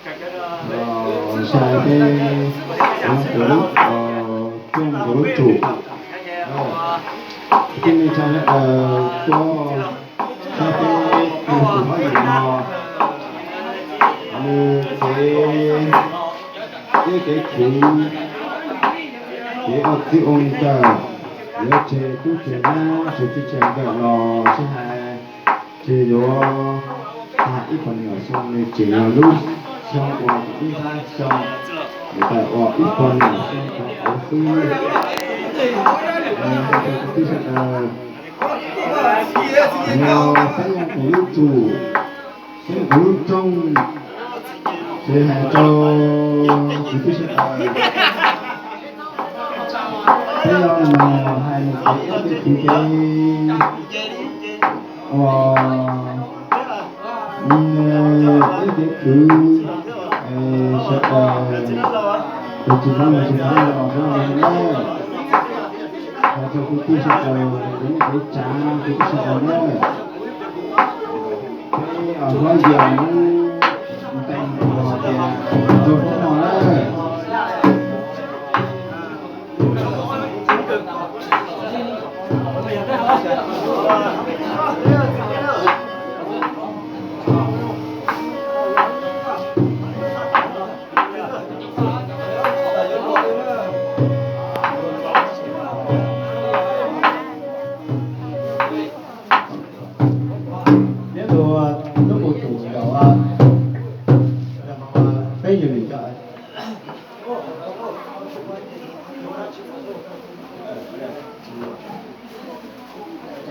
Sai peb kuv lub, rooj kuv lub tsum, tij neej tsa sawv daws tuaj saib peb tus hlob yim no, nws kev, ib kev khwv, kev ua txij ua nkawm, yuav tseg tub tseg nyab tseg txij tseg nkawm los sib hais, tseg yuav tag ib puas nyuam xyoo nws tseem yog lub xyoo uas ib nqab xyoo, nws tawm uas ib puas nyuam xyoo thaum ub xwb. Rau kwv tij sawv daws, yog peb yog kuv lub tsum, peb yog kuv lub rooj, ces hais rau kwv tij sawv daws, peb yog mus hais nws kev ib kev khwv kev uas ib kev khwv sawv daws, tus tsis paub los tsis paub los sawv daws na, hais rau kwv tij sawv daws, kwv tij sawv daws na. Peb hlob yim lub ntees uas tias rau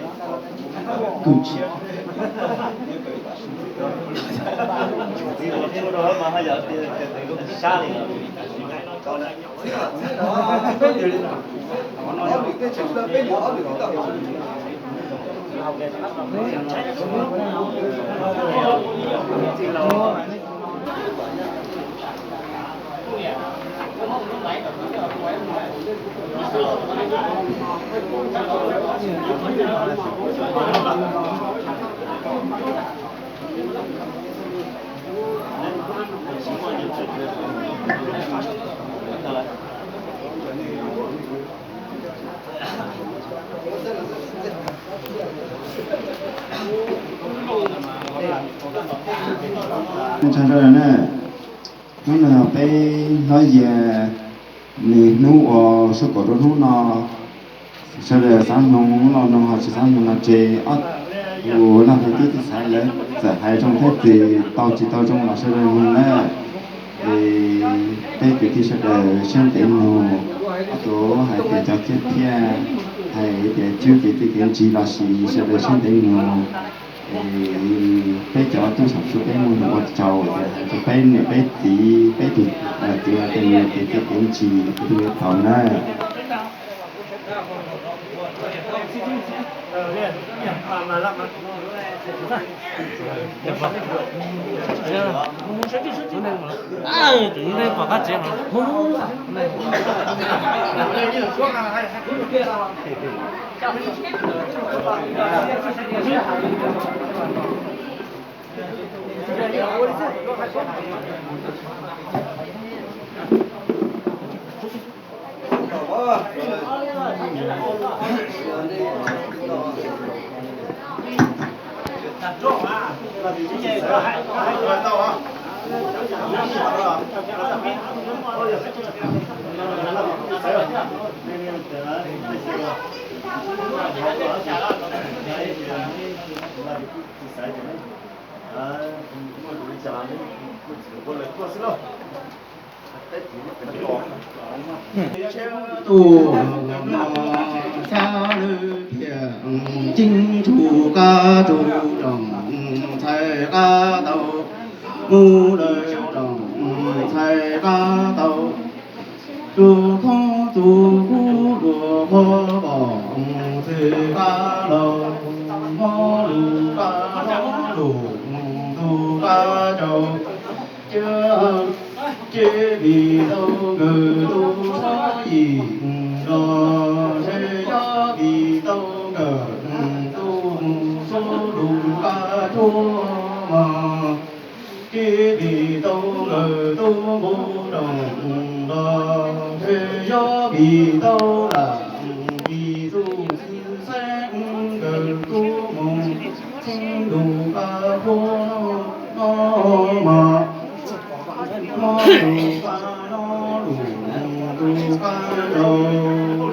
hnub no na. Nyob tus lub mus tus nkaus peb yog li cov kws tshiab. Hnub no peb hlob yim, nws hnub uas sub kaum rau hnub no, sawv daws xav mloog los mloog, ho tsis xav mloog los tseg. Ob tug laj mej tub txib xaiv lawv txawm hais zoo thiab txwm tau tsis tau zoo los sawv daws mloog na. Es peb kwv tij sawv daws siab ntev mloog, ob tug hais tias cov thiab thiab, hais tias tswj kev txij kev ntsig los sis sawv daws siab ntev mloog. Es peb cov tub xav txhua peb muaj nug ua tsaug tias hais rau peb niam peb txiv, peb tus txiv los tias nws kev txij kev ntsig peb tub yuav tau na. Tus no xab lwj thiaj ceeb tsum qab tsum rooj ntxhais qab tau, mus lawm rooj ntxhais qab tau, tus thoob tus kub luag qhov pom txwm qab los, hmo lug qab hmo lug tus qab tsaus, cia ces vim tau nkawd tus hlob yim los, ntshe yog vim tau nkawd tus mus sub lug qab tsuag mas. Ces vim tau nkawd tub npau rau los, ces yog vim tau lam vim tus xwb xeeb nkawd tub mus txheeb tus qab qhuab no mas, mob tus qab no lus tus qab no,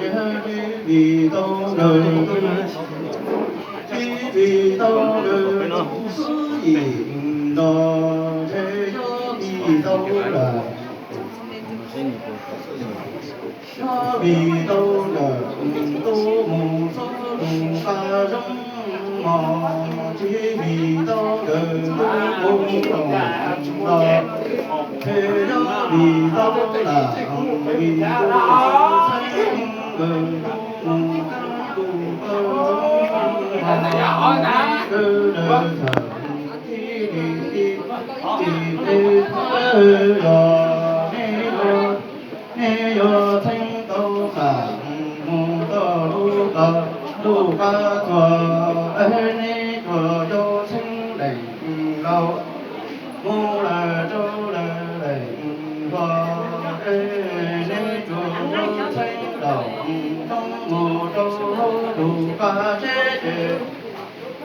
ces vim tau nkawd tub, ces vim tau nkawd tub xwb yim los, ces yog vim tau lam, yog vim tau nkawd tub mus txheeb tus qab zoo mos, ces vim tau nkawd tub mus txheeb los, ces yog vim tau lam vim tus xwb xeeb nkawd tub mus txheeb tus qab zoo mos, ces nkawd lawv txawm thiaj li tib teb thawj los, nej yuav, nej yuav txheeb tau qab mus txog lub qab, lub qab txuas, es nej tsuas yog txheeb leej laus mus lawm rau lawm leej hluas, es nej tsuas yog txheeb laus mus rau lub qab teb ces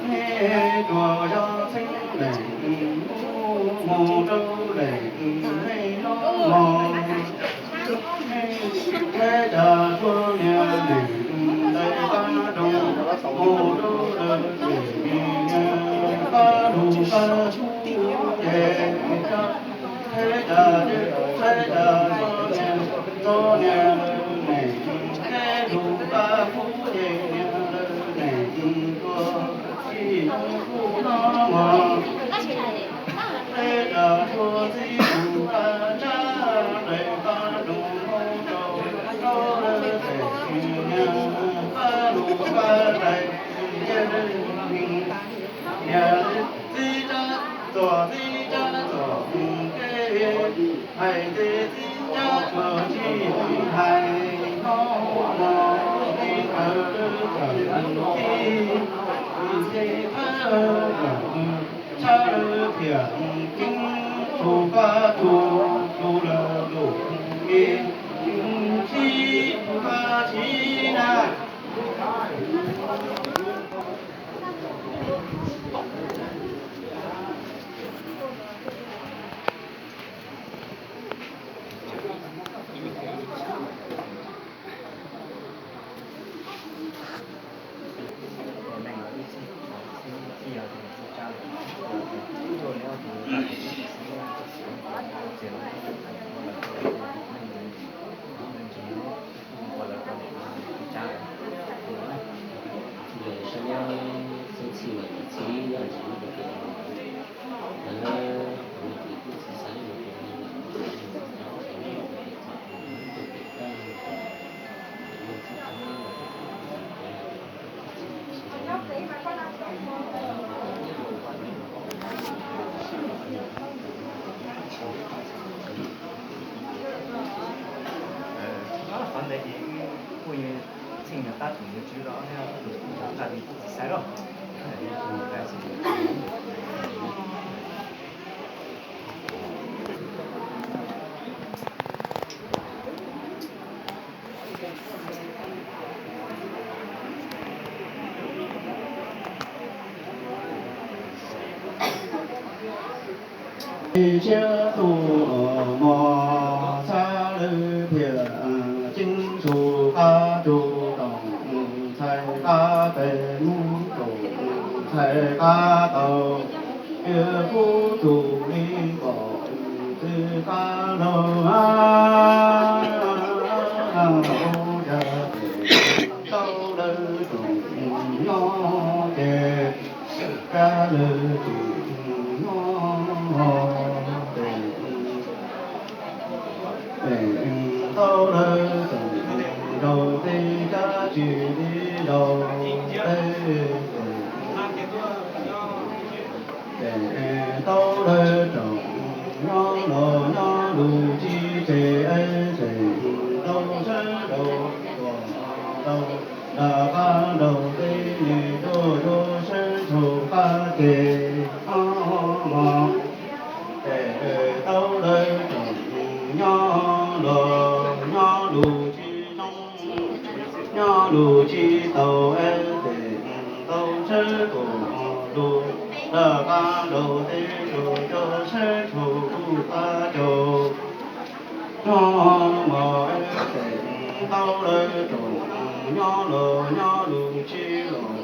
nej tsuas yog txheeb leej mus rau leej leej no mos, thiab cas txhua niag leej ntawm qab nroog mus rau lawm ces niag qab lug qab tsuj ces thiab cas, thiab cas txhua niag, txhua niag leej thiab lug qab tsuj ces niag lawv leej tuaj txij nyoog kuj no mos, thiab cas txhua txij lug qab tshab nqes qab nroog mus rau, rau lawm ces niag qab lug qab tais ces niag txij tshab txuas txij tshab txuas kev hais ces txij tshab txuas tsis hais no mos, tib kawg lawv txawm tib, tib thawj txawm tshab lawv thiaj ceeb tsuj qab tsuj tsuj lawv lub me tshib tsuj qab tshib na. Qhov ntawd ces kuj yog txheej niag qab tsoom yuav tswv los qab li tsis xaiv los. Tsiab tus mos txhab lawv thiaj ceeb tsuj qab tsuj rooj, ntxhais qab pem mus rau ntxhais qab tau, cia kub tus li pom txwv qab laug. Ua cas tau lawv tsoom nyob ces, cas lawv tsoom nyob ces, tau lawv tsoom zaug tej cab tsis li zaug tej. Ces tau lawv tsoom nyob los nyob lus tsis tseg, ces tau sawv daws tuaj rau nram qab nraud tej, nws tuaj rau sawv nraud qab ces ob mos. lug tsis tau es tes tau sab tuam lug laj qab nraud tes tsuas yog sab tshau lug qab caug. Nyob mos es tes tau lawv tsoom nyob los nyob lug tsis los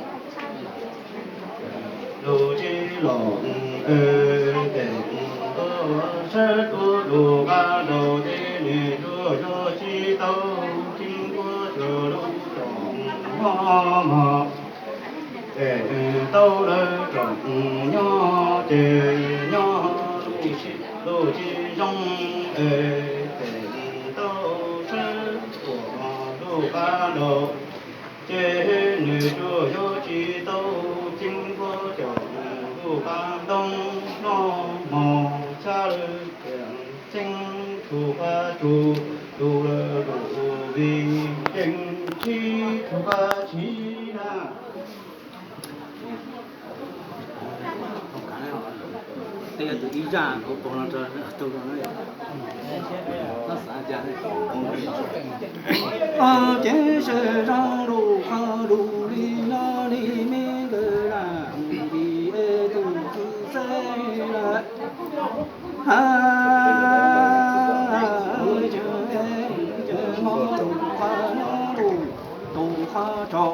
lug tsis los es tes tau sab tuam lug qab nraud tes nws tsuas yog tsis tau tsis npuab cov lug tsoom nyob mos. Ces tau lawv tsoom nyob ces nyob lug tsis zoo es ces tau sab tuam lug qab nraud ces nws tsuas yog tsis tau tsis npuab cov lug qab ntoo noj mos tshaj lawm tias txheeb tug qab tsuj tug lawm lug vim ceeb tsis tug qab tsis na. Tej tus ib zaj kuv pom no rau tus no, no xav cas. Ces sawv zoo lus qhov lus li no li me nkawd lam vim es tus txwv xeeb lawm. Ces mob tus qhov no lus tus qhov tso.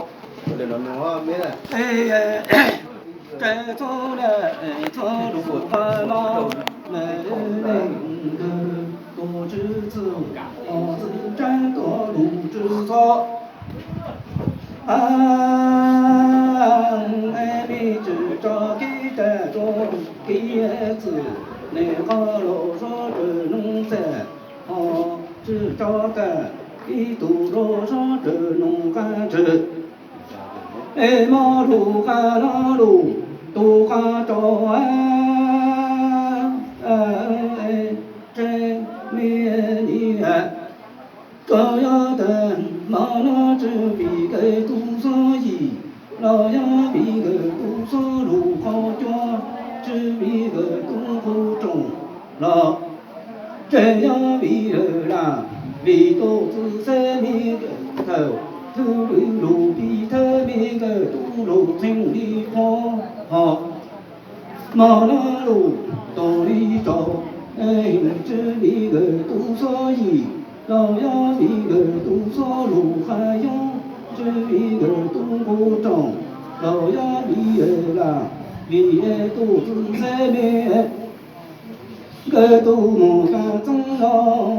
Tsev txhua lus qhov no, tus tswv txwv, tus tswv tseeb, tus lus tswv txhua. Es me tswv tso kiv tas tso kiv txwv, nws qhov los sab raws nug txaj, ho tswv tso tas ib tug los sab raws nug qab tswv. Es mob lus qhov no lus tus qhov tso, es me nyuam koj yog tas mob no tswv vim nkawd tub xob yim los yog vim nkawd tub xob lus qhov cua, tswv vim nkawd tub qhov rooj los tsev yog vim lawm las, vim tus txwv xeeb me nkawd thaum thwv lwm lus pib thawj me nkawd tub lus txheej li qhov ho. Mob no lus tus li tso, tswv vim nkawd tub xob yim los yog vim nkawd tub xob lus qhov cua, tswv vim nkawd tub qhov rooj los yog vim lawm las, vim es tus txwv xeeb me nkawd tub mus kab txeeb los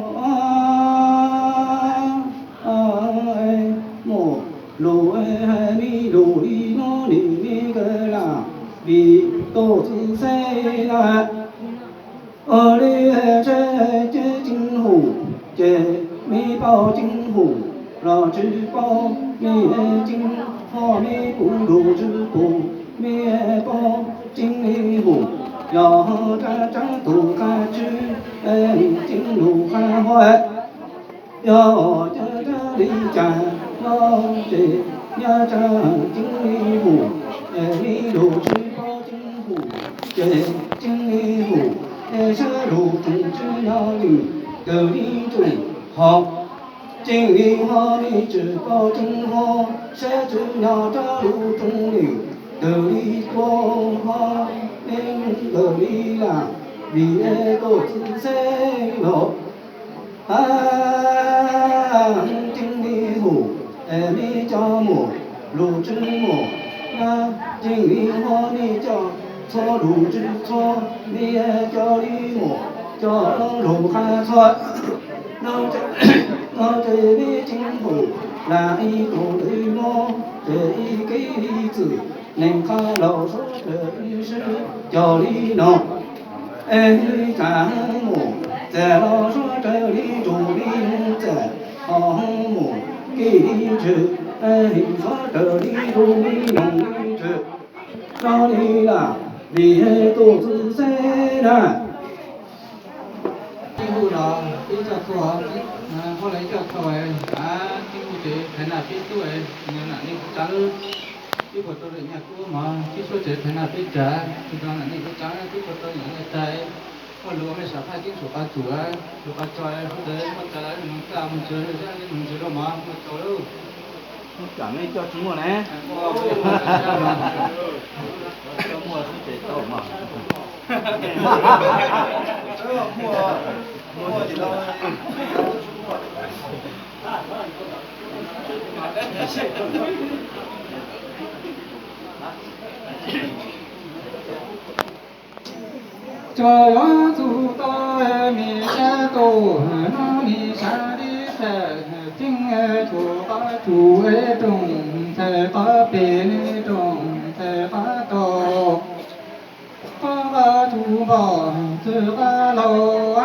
mus lus hais me lus li no li me nkawd las, vim tus txwv xeeb lawm. Ua li hais tsheb ceeb ceeb hum, ces me paub ceeb hum los tswv paub me ceeb, ho me pum lus tswv pum me paub ceeb li hum, yog ho rab rab tus qab tswv ceeb lus qab huam. Yog cov rab li cas no ces nyob rab ceeb li hum, es me lus tswv paub ceeb hum, ces ceeb li hum, es sab lus rooj tswv nyob li kawg li rooj ho. Ceeb li ho me tswv paub ceeb ho, sab tswv nyob rab lus rooj li kawg li tuaj ho, me kawg li las, vim es tus txwv xeeb los. Ceeb li hum, es me cov mus lus tswv mus, ceeb li ho me cov txhua lus tswv txhua, me cov li mus cov lus qab txhua. No ces me ceeb hum lam ib tug twm mob, ces ib kev li txwm neeg qhov laus sab raws ib sab cog li no. Es tsam mus txam los sab raws li tsuj li nug txam, ho mus kev li tswv, es sab raws li tsuj li nug li tswv. Rau li las, vim es tus txwv xeeb na. Peb hu los peb coj tuaj, ho los coj tuaj, peb hu ces thaiv nas peb tub, nam nej kuv tsav, peb puas tau lawm nyaj kuab mog, peb suab tsev thaiv nas peb tsav, hu rau nam nej kuv tsav, peb puas tau nyam nyaj tag, muaj lus mej sam phaj ceeb tsum qhov tsum, tsum qhov tso, hu tawv muaj tsav, mus txaj mus ntsev, mus ntsev rau mov, muaj tsav lauj. Muaj kam nej coj tsis muaj ne? Coj muaj xwb ces tau mas. Cov yuav txug tau me sab tau, no me sab li sab ceeb, tsuas qab tsuas rooj ntxhais qab pem, rooj ntxhais qab tau, qab qab tsuas npog txwg qab laug,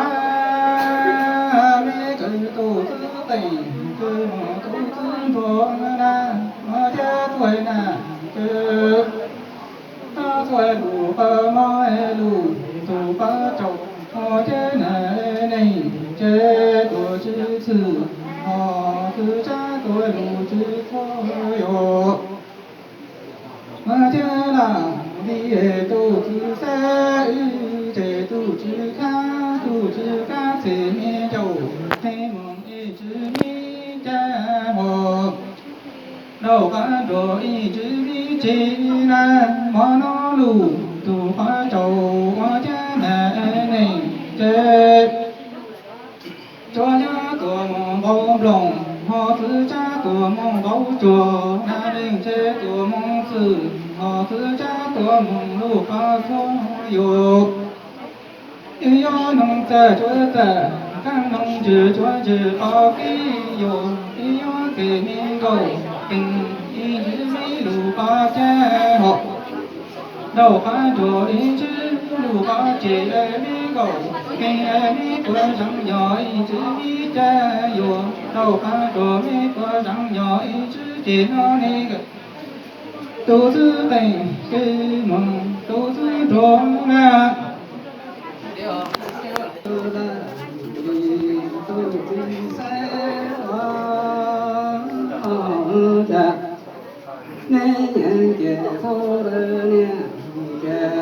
me kawm tau txwv qees, txwv moos tau txwv nrog na, no thiab txuas na, txwv txuas lus qab mob lus txuas qab tsaus, no thiab na neeg tsev tuam tsis txwm, ho txwv tsav tuam lus tsis txhua yuav. Mas thiab lam li tus txiv xeeb, ib tsev tus tsis khab, tus tsis khab txij me ncaus, qee moos ib tsis mi cas hos, rau qab nrog ib tsis mi tsis na, mov noj lus tus qab tsaus, ua thiab na neeg tsev. Tsuas yog tuam moos npau nploos, ho txwv tsav tuam moos npau tsuag, na neeg tsev tuam moos txwm, ho txwv tsav tuam moos lus qab txhua yuav. Ib yuav noog txawm tsuav txawm, kab noog ntsis tsuav ntsis qab kib yuav, ib yuav txij me nkaus qees, ib ntsis me lus qab cab hos, rau qab nrog ib ntsis lus qab tsev, me nkaus qees me puas zeem yog ib ntsis me cab yuav, rau qab nrog me puas zeem yog ib ntsis ceg no ne. Tus txwv qees tsis moos tus txwv nrog na. Tus txiv xeeb os, cas nej nyiam ces txhob lawv niam, ces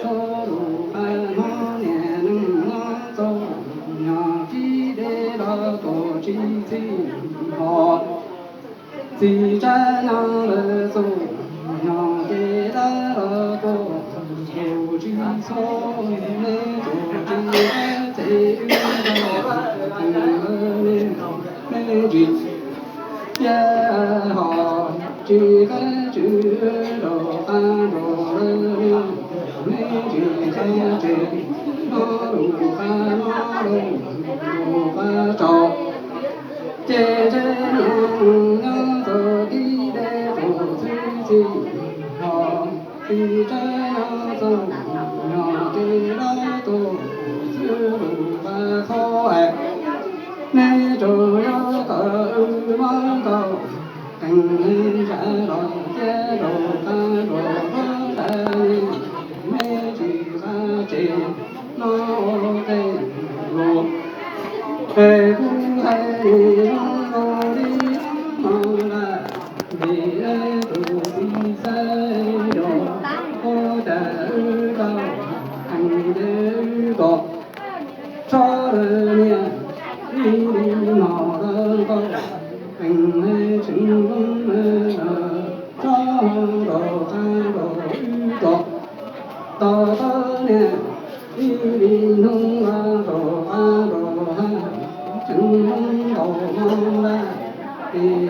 txhob lus qab hmob niam neeg nyob txog, nyob tsis deb los tuaj tsis txhij hos. Txiv tsav nyob lawm txog, nyob ces dab los tuaj, tus tsis txhob nej tus tsis txhob ces wb nrog lawv niam, nej tsis Ces ho tsis qab tsis rau qab nrog lawv niam, nej tsis qab tsis noj lus qab noj lus qab tsaus. Ces ntshe niam nyob txog tib deb tus txwv txij, ho txiv tsav nyob txog nyob ces dab tus txwv lus qab txhob es. Nej tsuas yog kom wb mob nkaus, qee ntsa los thiab rau qab rau qab ntsa, nej tsis qab tsis noj ua tej lus. Es kuv hais zoo zoo li no lawm, vim tus txiv xeeb yog, ua cas wb tau heev ces wb kom tso lawv niam, ib li no lawv nkaus, qee tseem zoo lawm, tso rau qab rau wb kom tau tau niam, ib li hnub los rau qab rau hab, tseem zoo nkaus no lawm, vim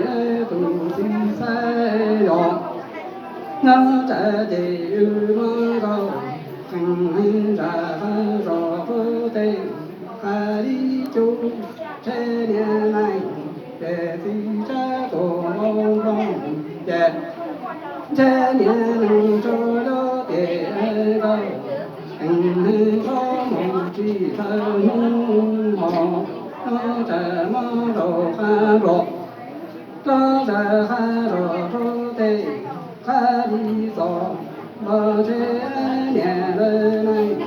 tus txiv xeeb yog. Nyob tsam ces wb muab nkaus, qee ntsa qab zos qub teb, qab li cub, ntshe niam neeg ces txiv tsab tuaj nplooj ces, ntshe niam neeg tsuas yog ces nkaus, qee hlob mus tsis tau hnub hmo, nyob tsam muab rau qab zos, nyob tsam qab zos qub teb, qab li txos los ntshe niam lawv neeg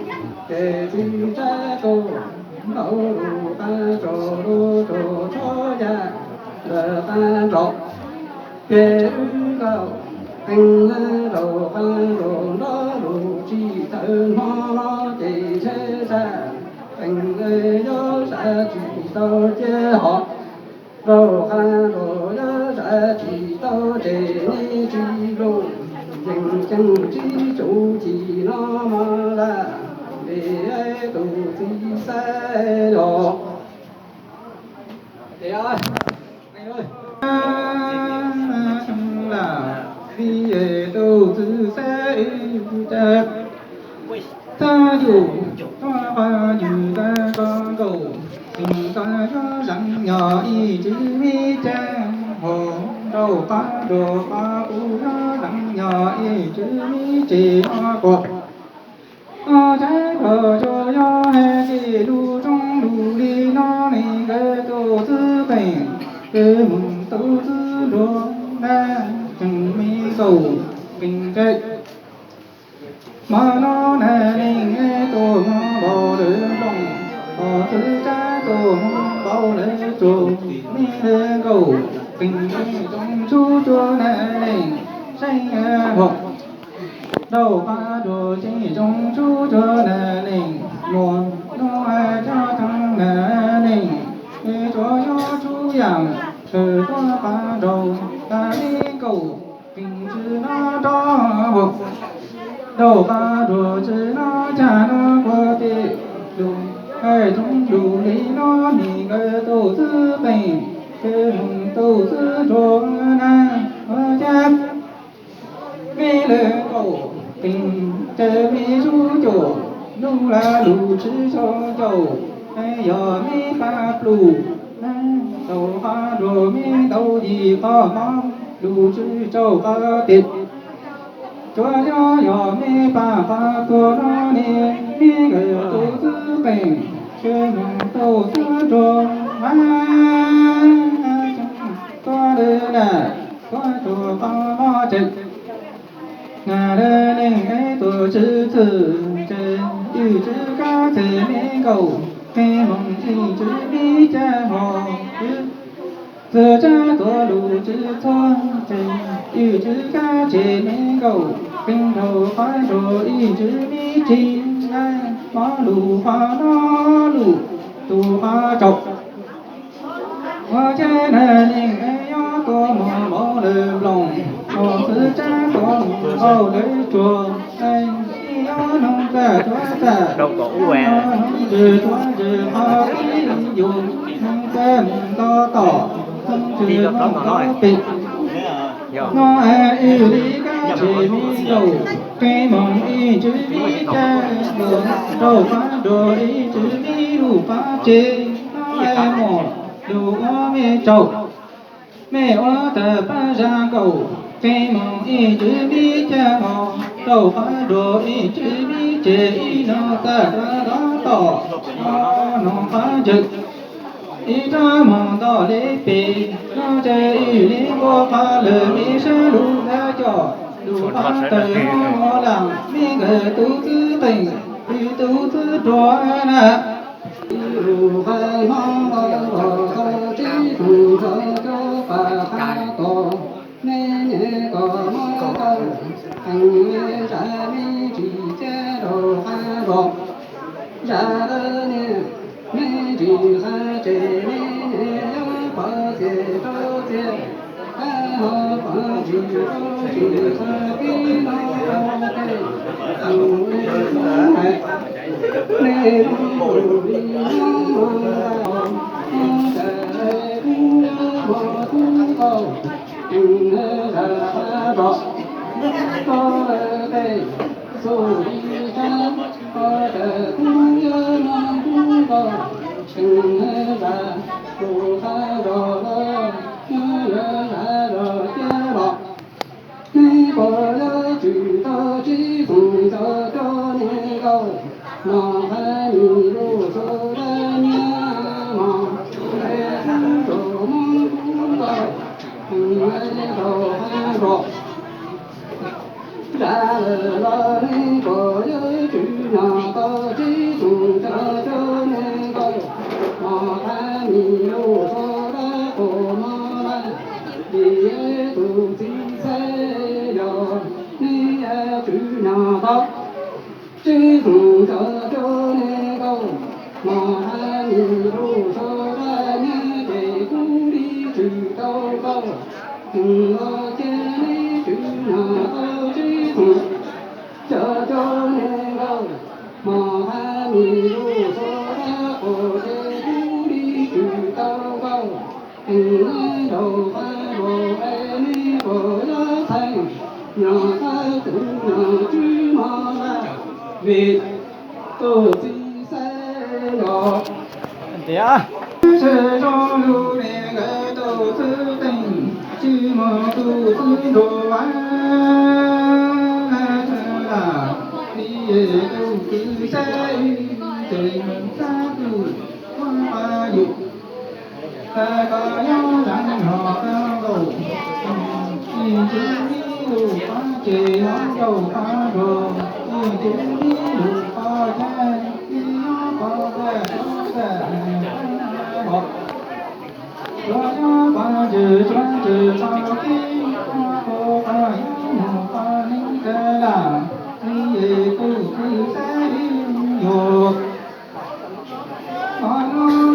ces txiv tsab tuaj npau lus qab tsaus lus tsaus txhob ya lawv qab zos. Ces wb nkaus qee rau qab zos nrog lus tsis tau hmo no ces ntshe tsam qee yuav tsam tsis tau ces ho rau qab zos yuav tsam tsis tau Tsis tsum ci no mog lam vim tus txiv xaiv los. Lam vim tus txiv xaiv cas txaj yus tuaj qhov yus tag koj nkaus, tseem txoj yuav zeem yog ib tswv mi cas hos rau qhov rau qhov kuv yuav zeem yog ib tswv mi tsis no kuv. Ua cas koj tsuas yog hais tias lus zoo lus li no ne, nkawd tus txwj peem twb mus tus txwj nruas na, tseem me nkaus peem ntsej. Hmo no na neej tuaj mus npaum lawv nplooj, hos txwj tsab tuaj mus npaum lawv tsuag, me lawv nkaus peem ntsej, zoo tsuj tsuag na neej seej hos. Rau qhov rau tseem zoo tsuj tsuag na neej, muaj nuj coj thoob na neej, tsuas yog tsuj yaam kawg tuaj qhov rau tas li nkaus. Peem tswv no rau, rau qhov rau tswv no cas no kuv tij lus, hais tsoom lus li no ne, nkawd tus txwj peem twb mus tus txwj nruas na, ua cas me lawv nkaus peem ntsej me sub caum, nuj lawv lus tswv sub caum, yog me pab plum rau qhov rau me ntau yim qhov hmov lus tswv tsaus qhov tim. Tsuas yog yog me pab qhov tuag no ne, me nkawd tus txwj peem twb mus tus txwj nruas na, tuaj lawm na, tuaj rau qhov hmov tseem. Nas lawv neej es tuaj tswv txwj tsev, ib tswv kab tsev me nkaus, qee moos ib tswv me cas hos, txwj tsab tuaj lus tswv txhua tsev, ib tswv kab tsev me nkaus, qee rau qhov rau ib tswv me tsis na, hmov lus qhov no lus tus qhov tsaus. Ua cas na neej es yuav tuaj mus npaum lawv nplooj, hos txwj tsab tuaj mus npaum lawv tsuag, es yuav noog txaj tsuav txaj, noog ntsis tsuav ntsis, qhov ib yus noog txaj mus nto tom, noog ntsis noog tom pem. No es ib li kab tsev me nkaus, qee moos ib tswv me cas, rau qhov rau ib tswv me lus qhov tsev, no es muaj lus ua me tsaus. Mej ua tawg pab zaj nkaus, qee moos ib tswv me cas hos, rau qhov rau ib tswv me tsev, ib noog txaj tsuav nto tom, noog qhov ntsis. Ib rab moos nto li pem, no ces ib li npua qhov lawm me sab lus ntag coj, lus qhov tawg no lam me nkawd tus txwj peem, ib tus txwj nruas na. Ib lus qhov hmov los los tau tsib xyoos txog cov pam qhov tos, nej niam kom muab tau heev, zaj me tsis txiaj rau qhov zos, zaj lawv niam me tsis qhov tsev, me niam yuav pov txiaj rau txiaj, qhov ho pov tsis rau tsis qhov pib no rau tej, tus me kuv hais, nej lub lus li no mas, ua cas kuv yuav mos kub nkaus, zaj qhov zos, koj tej xub li tsab, ua cas kuv yuav mos kub nkaus, zaj lus qhov zos los, zaj zos tiag los. Neb puas yuav tsum tau tsib xyoos txog cov neeg nkauj, mos qhov nis lus xub dab nyiab mos, nqe kub rau mos kub nkaus, nqe rau qhov zos. Zaj lawm los neb puas yuav tsum mos tau tsib xyoos txog cov neeg nkauj, mos qhov nis lus xub dab qus mos laj, vim tus txiv xaiv yog neb yuav tsum mos tau tsib xyoos txog cov neeg nkauj, mos qhov nis lus xub dab nyiab ces kuv li tsum tau nkauj, los cia neb tsum mos tau tsib xyoos. Tias,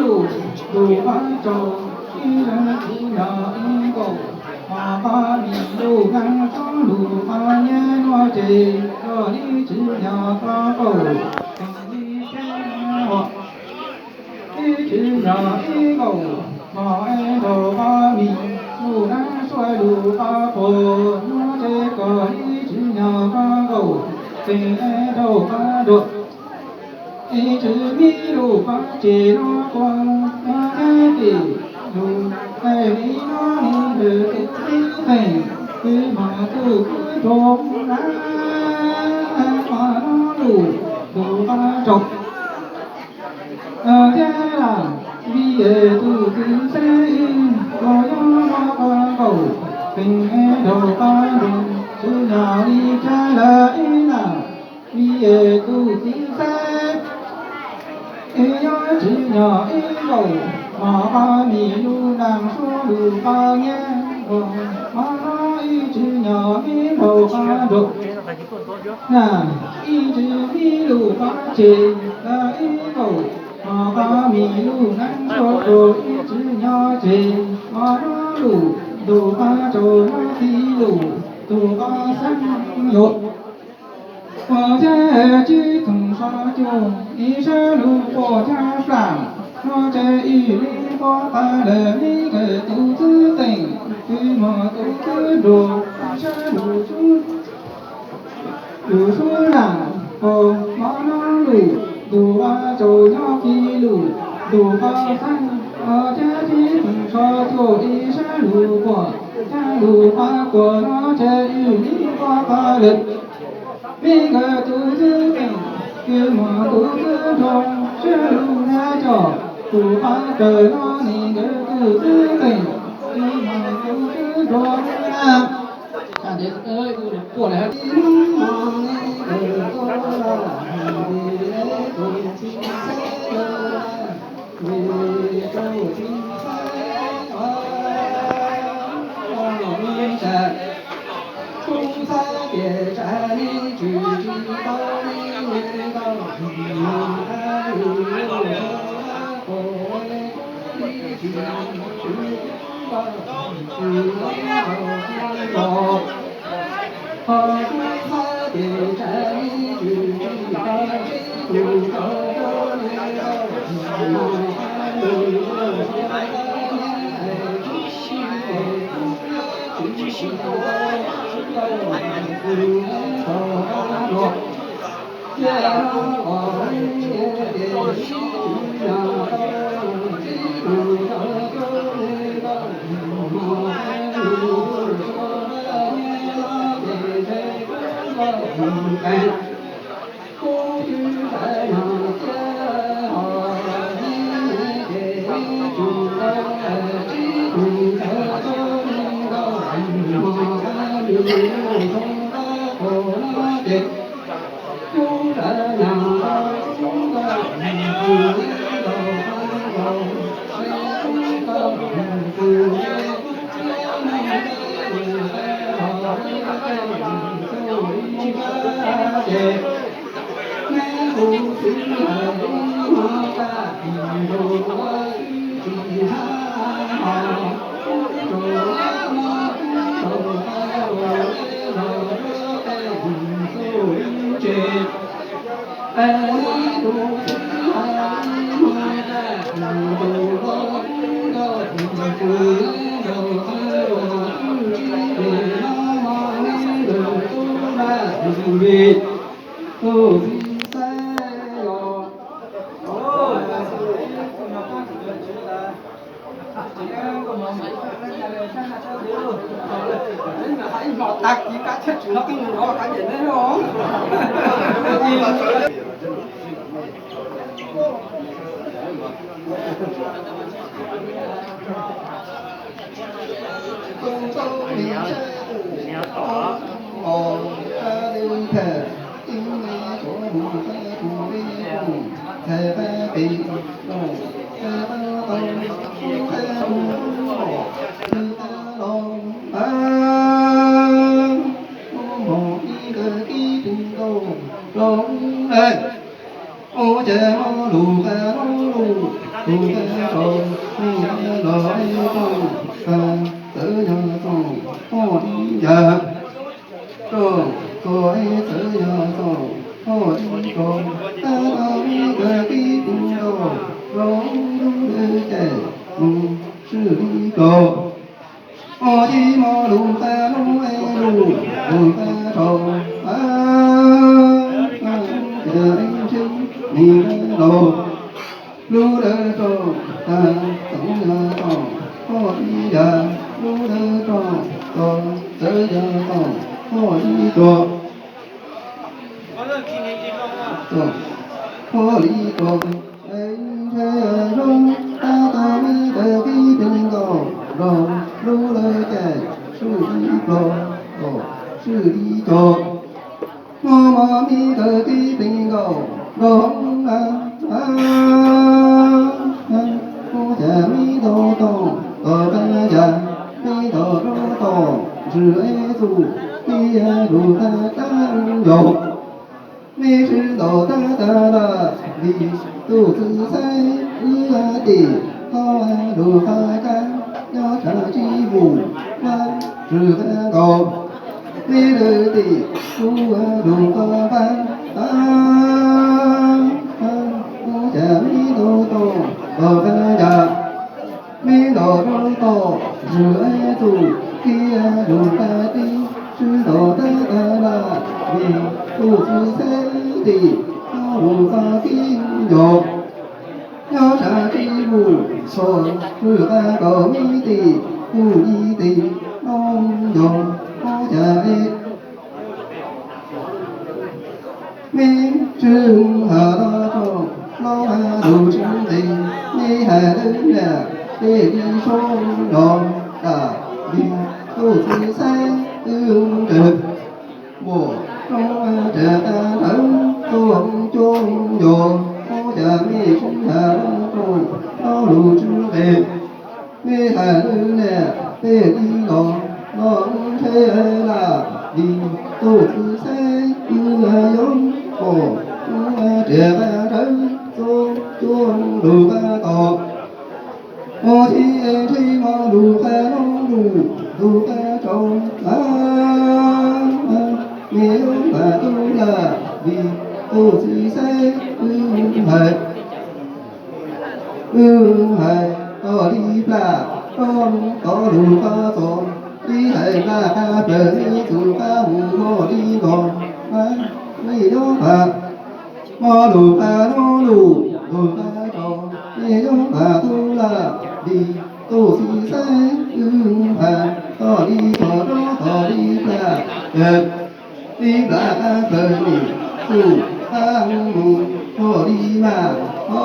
Lus tus pab tsaug, ib leeg tsis nyog ib nkaus, mos pab mis lus neej tsob lus pab nyiaj nuav ces koj ib tsis nyog koj nkaus, ib tsis nyog ib nkaus, mos es nraug pab mis lus neej tsob lus pab quas nuav ces koj ib tsis nyog koj nkaus, tseem es nraug pab nraug. Ib tsis mis lus pab tsev nuav quas nuav ces lus es li nuav ntawm tus tub teem, kwv mos tus kwv nraug na, mos nuav lus tus pab tsaug. Thiab lam vim es tus kwv xeeb koj yuav muab koj nkaus, tseem es nraug pab nraug, tsis nyog li cas lawm ib lam vim es tus kwv xeeb es yuav tsis nyog ib nkaus, mos pab mis lus neej tsob lus pab nyiaj nuav, mos nuav ib tsis nyog ib nraug pab nraug. Na, ib tsis mis lus pab tsev lawm ib nkaus, mos pab mis lus neej tsob lus ib tsis nyog ces, mos nuav lus tus pab tsaug nuav tib lus tus pab xeeb yuav. Puas thaab tsib thoom so cuaj ib sab lug puas thaab plam, nuav ces ib li puab tas lawm li kawm tus tub teem, kwv mos tus kwv nraug ib sab lug tub, lug sub lam puas mos nuav lus tus pab tsaug nyob kis lus tus pab xeeb, puas thaab tsib thoom so cuaj ib sab lug puas thaab lug pab kuas nuav ces ib li puab tas lawm. Mej nkawd tus tub teem, kwv mos tus kwv nraug, sab lug nab coj, tus pab kawm nuav nis nkawd tus tub teem, kwv mos tus kwv nraug na. Ua cas mo lus qab lub lus, lus qab rau, lus qab los ib txoom, qab txawv yog txoom, hoj ib yam, rau, txo ib txawv yog txoom, hoj ib rau, qab tau ib kawg tib pib rau, rau lub lwm ces mus swb li rau. Ua tib mo lus qab lub lus, lus qab rau, qab, qab, qab, ib ntsis, nim qab rau, lub dawb rau, qab txoov yog txoom, hoj ib yam, lub dawb rau, txo, txawv yog txoom, hoj ib rau, txo, hoj li rau, nthe zoo, qab tau ib kawg tib pib nkaus, rau, lub dawb ces, swb ib plo, txo, swb ib co. Hmo mo mi kawg tib pib nkaus, rau, ub, cas mi tau tau, tau qab cas, mi tau rau tau, ntsws ib txuj, ib lus qab qab yog. Mi swb tau tab tas lawm, vim tus txwv xeeb wb tim, tau lus qab qab, nyob tshav tsib mus, vaj tswv qab nkaus. Mi lwm tim, kuv lus qab qab, ub, cas mi tau tau, tau qab cas. Mi los rau tau, ntsws ib txuj, ib lus qab qab, swb tau tab tas lawm, vim tus txwv xeeb tim, tau lus qab qab yog. Nyob tshav tsib mus, txo, lus qab nkaus mi tim, kuv ib tim, no yog, ub, cas li. Mi tswv has los rau, los lus tswv nqis, mi hais lwm niam, peb li soob los, tas li tus txwv xeeb wb ntsws, npam roob ras qab rawv tuaj coob yos, ub, cas mi tswv has los rau, los lus tswv nqis. Mi hais lwm niam peb li los, los ntshe lawm li tus txwv xeeb wb yuav pom, ub, riam qab rawv tuaj coob lus qab tos. Mus tib ntsib mo lus qab lub lus, lus qab rau, me yuav pam tub lawm li tus txwv xeeb wb hais. Wb hais tau li plam, rau tau lus qab txos, ib hais plam qab plaws, ib txuj qab mus noj li los, me yuav pam mo lus qab lub lus, lus qab rau, me yuav pam tub lawm li tus txwv xeeb wb hais, tau li txos rau tau li plam, li plam qab plaws, ib txuj qab mus noj li mas ho.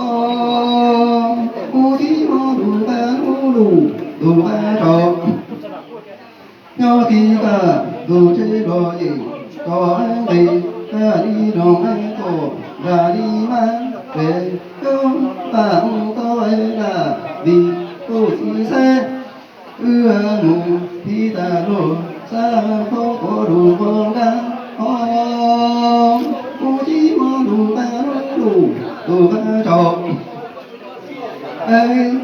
Mus tib mo lus qab lub lus, lus qab rau. Nyob kis kawm tus tsev los yim, tso nqis kawg li nroog tuaj, nram li mas pem coob pam tau lawm li tus txwv xeeb wb mus, pib tas luag xab qhov qhov lus qhov nqab ho. Mus tib mo lus qab lub lus, lus qab rau.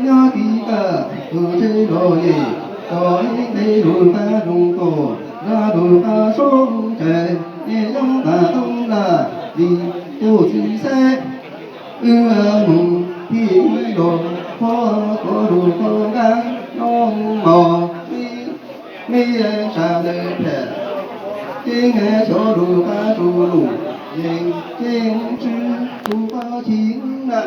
Nyob kis kawm tus tsev los yim, tso nqis lus qab nroog tuaj, nram lus qab soob ntses, me yuav pam tub lawm li tus txwv xeeb wb mus, pib los qhov qhov lus qhov nqab Yeej xyov lug qab tsuj lug, yeej yeej tswv tus paj cim na.